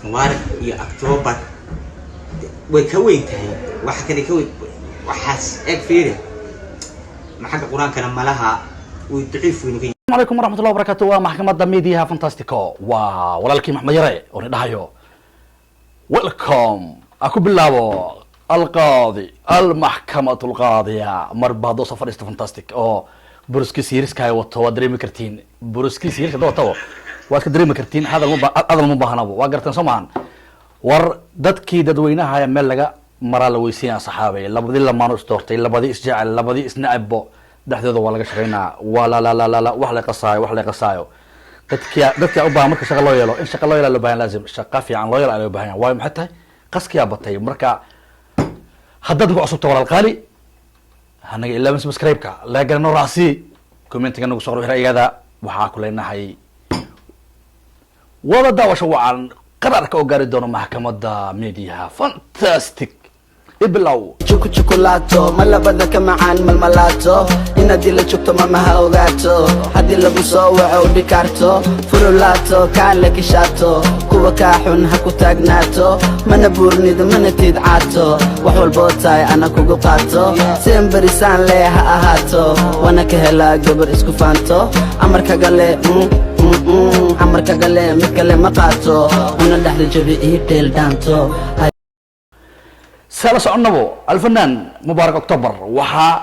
Mubaarak iyo October way ka weyn tahay, waxa kale ka weyn waxaas. Eeg, fiiri, ma xagga Qur-aankana malaha way daciif weynu ka. Alaykum waraxmatullahi wabarakatu. Waa maxkamadda Miidiyaha Fantastico, waa walaalkii Maxmed Yare oo ni dhahayo welcome. A ku bilaabo alqaadi, almaxkamatu alqaadiya. Marba hadduu soo fadhiisto Fantastic oo buruskiisa yariska wato, waad dareemi kartiin. Buruskiisa yariska hadda watabo, waad ka dareemi kartiin. Hadal ma hadal ma baahnabo, waa garteen, soo maahan? War dadkii dadweynaha meel laga maraa la weysiinaya, saxaabay. Labadii lamaano isdoortay, labadii isjecel, labadii isnacabo, dhexdooda waa laga shaqeynaa. Waa la la la la la, wax la qasaayo, wax la qasaayo. Dadkia u baahan marka shaqa loo yeelo, in shaqa loo yeela loo bahan, laazim shaqa fiican loo yeelo loo baahan yahay. Waayo, maxay tahay qaskiyaa batay? Marka haddaad nagu cusubta, walaal qaali, hanaga ilaawin subscribe-ka, laagana noo raacsi, commentiga nagu soo qor ra'yigaada. Waxaa ku leenahay wada daawasho wacan, qaraarka oo gaari doono maxkamadda Mediaha Fantastic. Ibilow. Juku jukulaato ma labada ka macaan malmalaato, inaad ila joogto mamaha ogaato. Haddii lagu soo waco dhikaarto furulaato, kaale kishaato, kuwa kaa xun ha ku taagnaato. Mana buurnido, mana tiidcaato, wax walboo tahay ana kugu qaato. Seen barisaan lee ha ahaato, wana ka helaa gabar isku faanto. Amarkaga le, amarkaga le, mid kale ma qaato. Una dhexda jabi ii dheel dhaanto. Saa la soconnabo, alfanaan Mubaarak October waxaa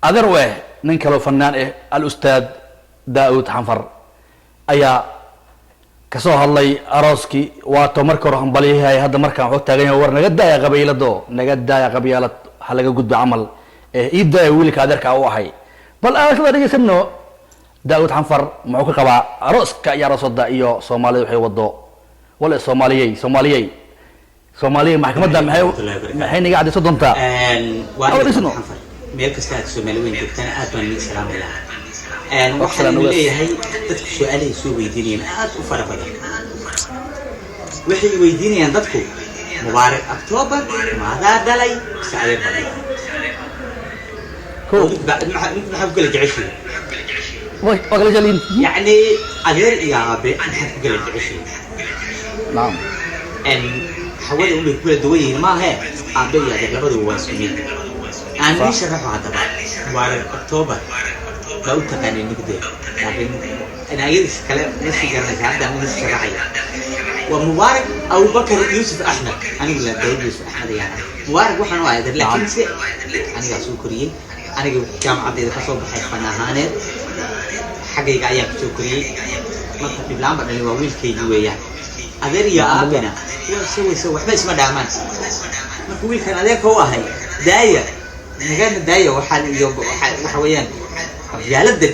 adeer u eh nin kaloo fanaan eh, alustaad Daa'ud Xanfar ayaa kasoo hadlay arooskii. Waato marka hore hambalyahay, hadda markaan wuxuu taagan yahay: war naga daaya qabiilado, naga daaya qabyaalad, ha laga gudbo camal ee ii daaya wiilka adeerka u ahay. Bal aan kada dhegeysano, Daa'ud Xanfar muxuu ka qabaa arooska iyo aroosada iyo Soomaalida waxay wado? Wale Soomaaliyey, Soomaaliyey, Soomaaliya, maxkamadda maxay naga cadayso doontaa? Waa Aw, dhisno. Xanfar, meel kasta aad Soomaali weyn joogtana, aad baan idin salaami lahaa. Waxaan Salaam. leeyahay dadku su-aalahay soo weydiinayaan aad u fara badan. Waxay weydiinayaan dadku: Mubaarak October maadaa dhalay mise adeer baa dhalay? Ko. Maxaa ku kala jeceshihin? Waa kala jeceliin. Yacni adeer iyo aabe maxaad ku kala jeceshihin? Nacam. Hawada unbay ku kala duwan yihiin, maahe aabe iyo adeer labaduba waa isku mid. Aan nii sharaxo haddaba. Mubaarak October baa u taqaanay nugde, laakiin naagadiis kale ma sii garanaysa. Hadda aan sii sharaxaya, waa Mubaarak Abubakar Yuusuf Axmed. Anigu la Daawud Yuusuf Axmed ayaan ahay. Mubaarak waxaan u ahay adeer, laakiin se anigaa soo koriyey. Aniga jaamacaddayda kasoo baxay, fan ahaaneed xaggayga ayaan kusoo koriyey. Marka dhiblaan ba dhalin, waa wiilkaygii weeyaan. Adeer iyo aabena waa sawaysa, waxba isma dhaamaan. Marka wiilkan adeerka u ahay, daaya, nagana daaya. Waxaan iyo waxa weeyaan qabyaalada,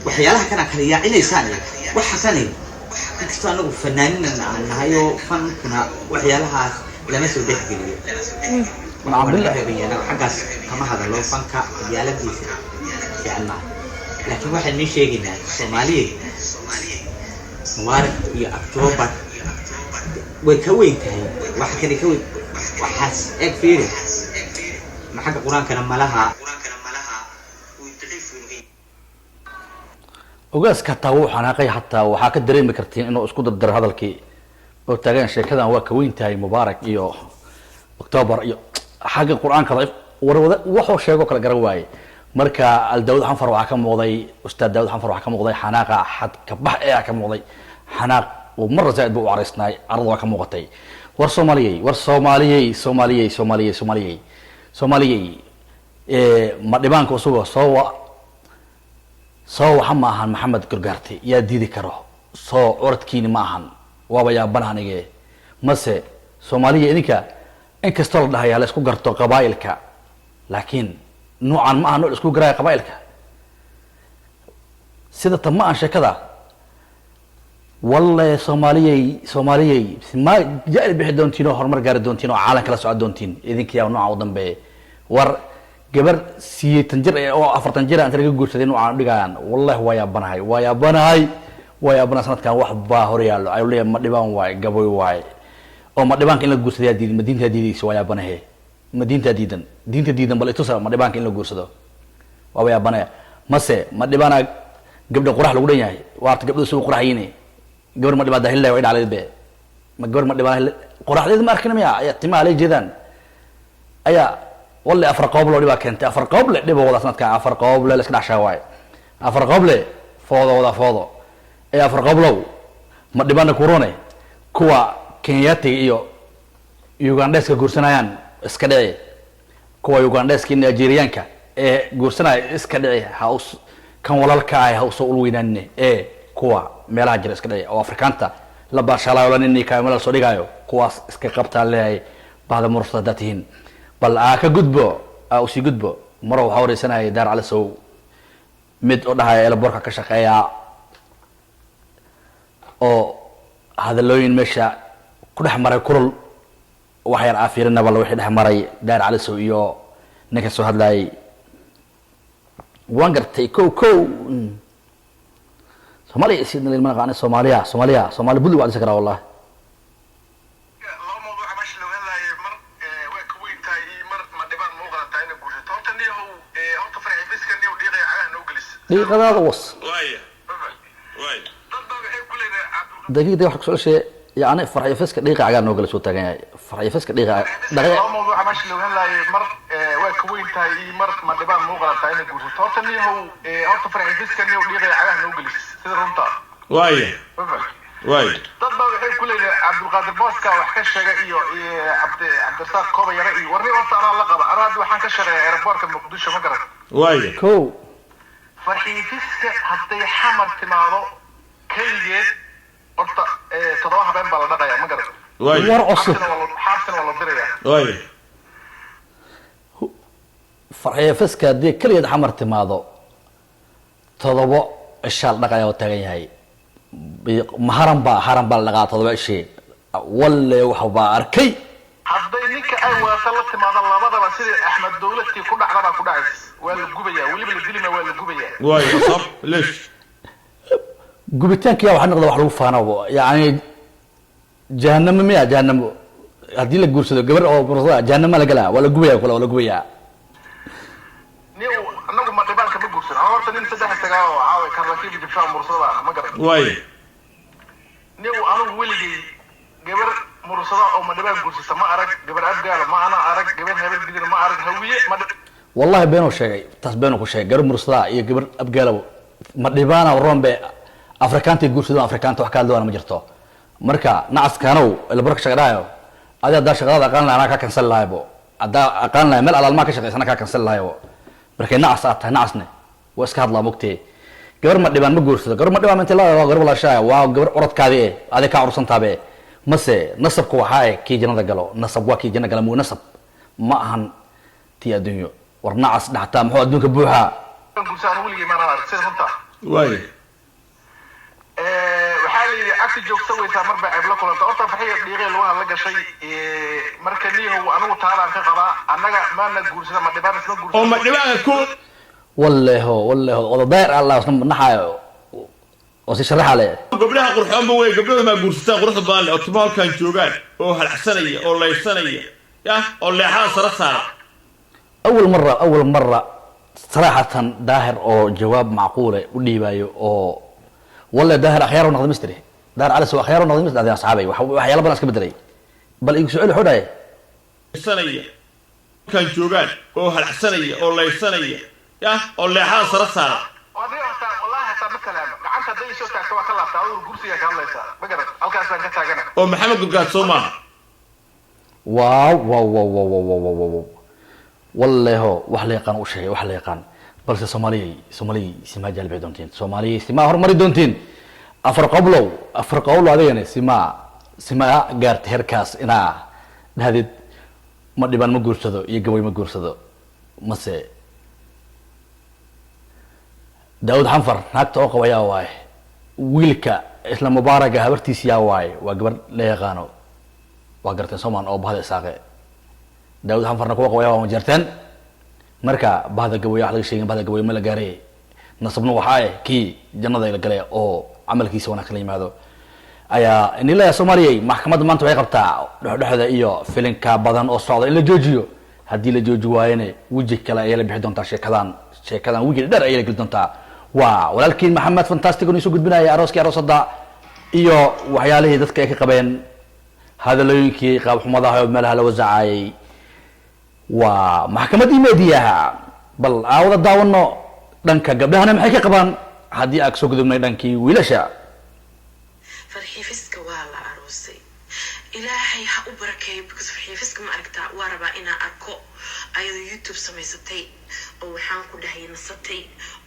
waxyaalaha kana kala yaacinaysaan iyo waxa kani. Inkastoo anagu fanaaninan aan nahay oo fankuna waxyaalahaas lama soo dhexgeliyo. Nacam. Waa billah. naga reeban yahay, anagu xaggaas kama hadalo, fanka qabyaaladiisa fiican maaha. Laakiin waxaan nii sheegaynaa, Soomaaliya, Mubaarak iyo October way ka weyn tahay, waxa kale ka weyn waxaas. Eeg, fiiri, ma xagga Qur-aankana malaha way daciif weynu ka. Ogaaska hataa wuu xanaaqay, hataa waxaa ka dareemi kartiin inuu isku dardaro hadalkii oo taagan sheekadan waa ka weyn tahay Mubaarak iyo October iyo xagga Qur-aanka daciif. War wada wuxuu sheego kala garan waaye. Marka Aldaawud Xanfar waxaa ka muuqday, ustaad Daawud Xanfar waxaa ka muuqday xanaaqa xad ka bax ee ka muuqday, xanaaq uu marra zaaid buu u caraysnaay, carada waa ka muuqatay. War Soomaaliyey, war Soomaaliyey, Soomaaliyey, Soomaaliyey, Soomaaliyey, Soomaaliyey, ma dhibaanka usugo soo wa soo waxa ma ahan Maxamed Gorgaarte yaa diidi karo? Soo curadkiini ma ahan? Waaba yaabana anige. Mase Soomaaliya idinka, inkastoo la dhahaya la isku garto qabaa'ilka, laakiin nuucan ma aha nooc la isku garaya qabaa'ilka. Sida tan ma ahan sheekada. Walle Soomaaliyey, Soomaaliyey, ma jaail bixi doontiin oo horumar gaari doontiin oo caalamka la socon doontiin idinkiyaa noocan u dambeeya? War gabar 80 jir oo 40 jir inta laga guursaday nuucaan dhigayaan, wallahi waa yaabanahay, waa yaabanahay, waa yaabanahay. Sanadkan wax baa hor yaallo ayuu leeyahay. Ma dhibaan waaye, gaboy waaye oo ma dhibaanka in la guursado yaa diidan? Ma diintaa diidaysa? Waa yaabanahe. Ma diintaa diidan? Diinta diidan bal itusa. Ma dhibaanka in la guursado waaba yaabanaya. Mase ma dhibaana gabdha qurax lagu dhan yahay? Waarta gabdhuhu suu quraxyiine, gabar ma dhibaa dahillah way dhacday be. Ma gabar ma dhibaan qoraxdeeda ma arkin miya? Ayaa timaha lay jeedaan ayaa walle. Afar qooble dhibaa keentay, afar qooble dhiba wada sanadkan. Afar qooble la iska dhaxshaa waaye, afar qooble foodo wada foodo ee afar qooblow ma dhibana kurone. Kuwa Kenyaatiga iyo Ugandeska guursanayaan iska dhici, kuwa Ugandeska iyo Nigerianka ee guursanaya iska dhici. Ha us kan walaalka ah ha usoo ulweynaanine ee kuwa meelaha jira iska dhici oo Afrikaanta la baashaalayo, la ninikayo, meel la soo dhigaayo, kuwaas iska qabtaa leeyahay. Bahda Mursada haddaad tihiin, bal aa ka gudbo, aa usii gudbo. Maro waxaa wareysanayay Daar Cali Sow, mid oo dhahaya airportka ka shaqeeya oo hadalooyin meesha ku dhex maray kulul. Wax yar aa fiirinaba la wixii dhex maray Daar Cali Sow iyo ninka soo hadlayay. Waan gartay ko ko Soomaaliya sidna ma naqaana. Soomaaliya, Soomaaliya, Soomaali budli waa dhisi karaa wallahi. Laba mawduuca meesha looga hadlaayay, mar way ka weyn tahay iyo mar ma dhibaan muu qalantaa inay guursato. Horta niyahow, horta farxifiska niyow dhiiqaya cagaha noo gelis. Dhiiqadaada was. Waaya waaya. Dad baa waxay ku leedahay Cabdul Daqiiqdii waxa kusoo ceshay, yacni farxifiska dhiiqa cagaa noo gala soo taagan yahay. Farxifiska dhiiqa Laba mawduuca meesha looga hadlaayay, mar way ka weyn tahay iyo mar ma dhibaan muu qalantaa inay guursato. Horta niyahow, horta farxifiska niyow dhiiqaya cagaha noo gelis sida runta. Waaya waaya. Dad baa waxay ku leedahay Cabdulqaadir Booska wax ka sheega iyo Cabdirasaaq Kooba Yare iyo warni. Horta anaa la qaba, anaa hadda waxaan ka shaqeeyaa airportka Muqdisho, ma garan? Waaya. Kow. Farxiifiska hadday Xamar timaado keligeed, horta 7 habeen baa la dhaqayaa, ma garan? Waaya. War cusub. Xaabsina waa loo dirayaa. Waaya. Farxifiska haddii keligeed Xamar timaado, 7 cishaa la dhaqaya oo taagan yahay. Ma haran baa? Haran baa la dhaqaa 7 cishii walle wax baa arkay. Hadday ninka ay wadato la timaado, labadaba sidii Axmed Dowladkii ku dhacdabaa ku dhacays. Waa la gubayaa, weliba la dilima, waa la gubayaa. Waaya, sab leesh. Gubitaankiya waxaa noqda wax lagu faano, yacni jahanamo miya? Jahanamo haddii la guursado gabar oo mursada, jahanama la galaa, waa la gubaya kule, waa la gubayaa. Nin anagu ma dhibaanka ma guursan. Ama horta nin saddex sagaal oo caawa karlakiiba jibshaa mursada, ma garan? Waaya. Nin anigu weligay gabar mursada oo madhibaan guursata ma arag, gabar Abgaala ma ana arag, gabar Hebel Gidir ma arag, Hawiye ma Wallahi beenuu sheegay, taas beenuu ku sheegay. Gabar mursada iyo gabar Abgaalow ma dhibaana roombe. Afrikaantay guursadaan, Afrikaanta wax ka hadlawana ma jirto. Marka nacaskaanow ilbarka shaqadhahayo, adi haddaa shaqadaada aqaan lahay, anaa kaa cancel lahaybo. Haddaa aqaan lahay meel alaalmaa ka shaqeysa, anaa kaa cancel lahaybo. Markay nacas aad tahay, nacasne waa iska hadlaa mogtee. Gabar ma dhibaan ma guursado. Gabar ma dhibaan inta la waa gabar walaashaaya, waa gabar curadkaadi eh, adig kaa cursantaaba eh. Mase nasabka waxaa eh kii jannada galo. Nasab waa kii janna gala muu, nasab ma ahan tii adduunyo. War nacas dhaxtaa muxuu adduunka buuxaa? Guursa anigu weligay maanaan arag sida runta. Waaya. Waxaa la yidhi agti joogta weysaa mar bay ceeb la kulanta. Horta Farxiga dhiiqee lugaha la gashay. Marka niyahow, anigu taabaan ka qabaa, annaga maana guursada, ma dhibaan isma guursada. Oo ma dhibaanka ku Walleho walleho odadayr Allah isna naxaayo oo si sharaxa le. Gabdhaha qurxoonba wey, gabdhaha maa guursataan quruxda badan leh oo timaha halkaan joogaan oo halacsanaya oo laysanaya yah oo leexada sara saara. أول مرة، أول مرة صراحة داهر أو جواب معقولة وديبايو أو والله داهر أخيار ونقد مستري. داهر على سوى أخيار ونقد مستري هذا أصحابي وحيا بناس كبدري بل يقول سؤال حداي. Sanaya halkaan joogaan oo halacsanaya oo laysanaya yah oo leexada sara saara. Adiga hataa wallahi hataa ma salaamo gacanta hadday isoo taagto, waa ka laabtaa. Adigu kursiga ka hadlaysaa, ma garan? Halkaasaan ka taagana. Oo Maxamed Gurgaad soo maaha? Waaw waaw waaw waaw waaw waaw waaw waaw walleho wax la yaqaan u sheegay, wax la yaqaan. Balse Soomaaliyay, Soomaaliyay, simaa jaalbixi doontiin, Soomaaliyay simaa horumari doontiin. Afar qoblow, afar qoblow, adigana simaa simaa gaartay heerkaas inaa dhahdid ma dhibaan ma guursado iyo gabay ma guursado. Mase Daawud Xanfar naagta oo qaba yaa waaye? Wiilka isla Mubaaraga habartiis yaa waaye? Waa gabar la yaqaano, waa garteen soomaan oo bahda Isaaqe. Daawud Xanfarna kuwa qabaya waa majarteen. Marka bahda Gaboy wax laga sheegin, bahda Gaboy ma la gaaray. Nasabna waxaa eh kii jannada la galay oo camalkiisa wanaagsan la yimaado ayaa inilaya. Soomaaliyay, maxkamadda maanta waxay qabtaa dhexdhexda iyo filinka badan oo socda in la joojiyo. Haddii la jooji waayana, weji kale ayay la bixi doontaa sheekadan. Sheekadan weji dheer ayay la geli doontaa. Waa walaalkiin Maxamed Fantastic oo soo gudbinaya arooskii, aroosada iyo waxyaalihii dadka ay ka qabeen. Hadalooyinkii qaabxumadaha oo meelaha la wasaacayay waa maxkamaddii meediyaha. Bal aawada daawano dhanka gabdhahana maxay ka qabaan haddii aan kasoo gudubnay dhankii wiilasha. Farxiifiska waa la aroosay, Ilaahay ha u barakeeyo, because farxiifiska ma aragtaa, waa rabaa inaa arko ayadoo YouTube samaysatay oo waxaan ku dhahay nasatay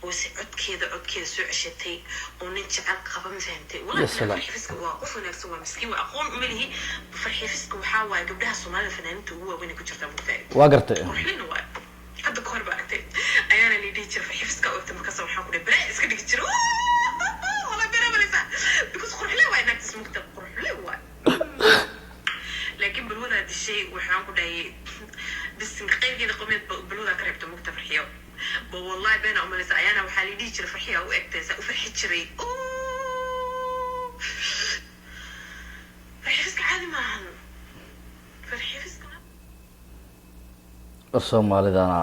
oo si codkeeda soo ceshatay oo nin jecel qaba, ma fahamtay? Ya salaam. Farxiifiska waa qof wanaagsan, waa miskiin, waa aqoon uma lihi. Farxiifiska waxaa waaye gabdhaha Soomaalida fanaaniinta ugu waaweyn ay ku jirtaa, mugtahay? Waa gartay. Qurxlina waay. Hadda kahor ba aragtay ayaana la dhihi jiray farxiifiska ogta, markaas waxaan ku dhahay balaa iska dhigi jiro wala bera malaysa, because qurxle waay naagtaas, mugta? Qurxle waay, laakiin balwadaa dishay. Waxaan ku dhahay bisinka qaybgeeda qomeed balwadaa ka reebta, mugta? Farxiyo ba wallahi beena umalaysa. Ayaana waxaa la dhihi jiray farxiya u egtay, saa u farxi jiray. Farxiifiska caadi maahan, farxiifiska. Soomaalidana.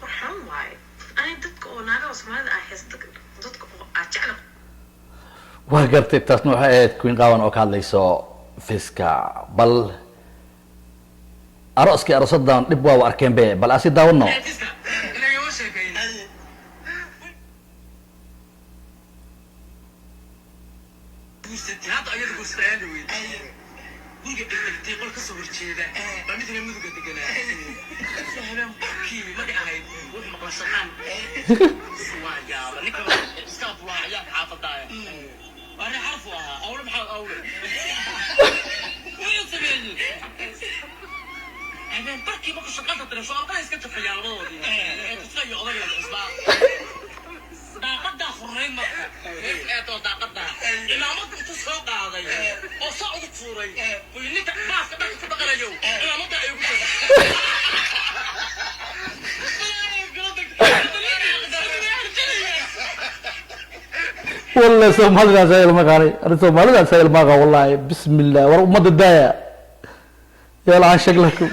Qurxoon waaye. Ani dadka oo naagaha Soomaalida ah hees dadka oo aa jecla. Waa gartay, taasna waxay ahayd Queen Qaawan oo ka hadlayso fiska. Bal arooskii aroosadan dhib waa arkeen be, bal asi daawano. Hadda ayada guursaday weyn guriga dhigdhigtay qol kasoo horjeeda baa mid reer Muduga deganaa. Habeen barkii markay ahayd wuxuu maqla shaqaan. Waa yaaba, ninka iska waa ciyaarka xaafadaaya, waa reer xarfu ahaa awle, maxaa awle wuxuu sameeyey habeen barkii markuu shaqada diray soo aqal iska jafayaa labadoodii ee tuska iyo odayga cusbaa. Daaqadaa furnayd marka eedoo daaqadaa cimaamada intuu soo qaaday oo saa ugu tuuray buu ninka baaska dharka ku dhaqanayo cimaamada ay ugu jirta. Wallahi Soomaalidaas ayaa ilma qaaday arrin, Soomaalidaas ayaa ilma qaa wallahi. Bismillah, war ummadda daaya yaa lacan shaklakum.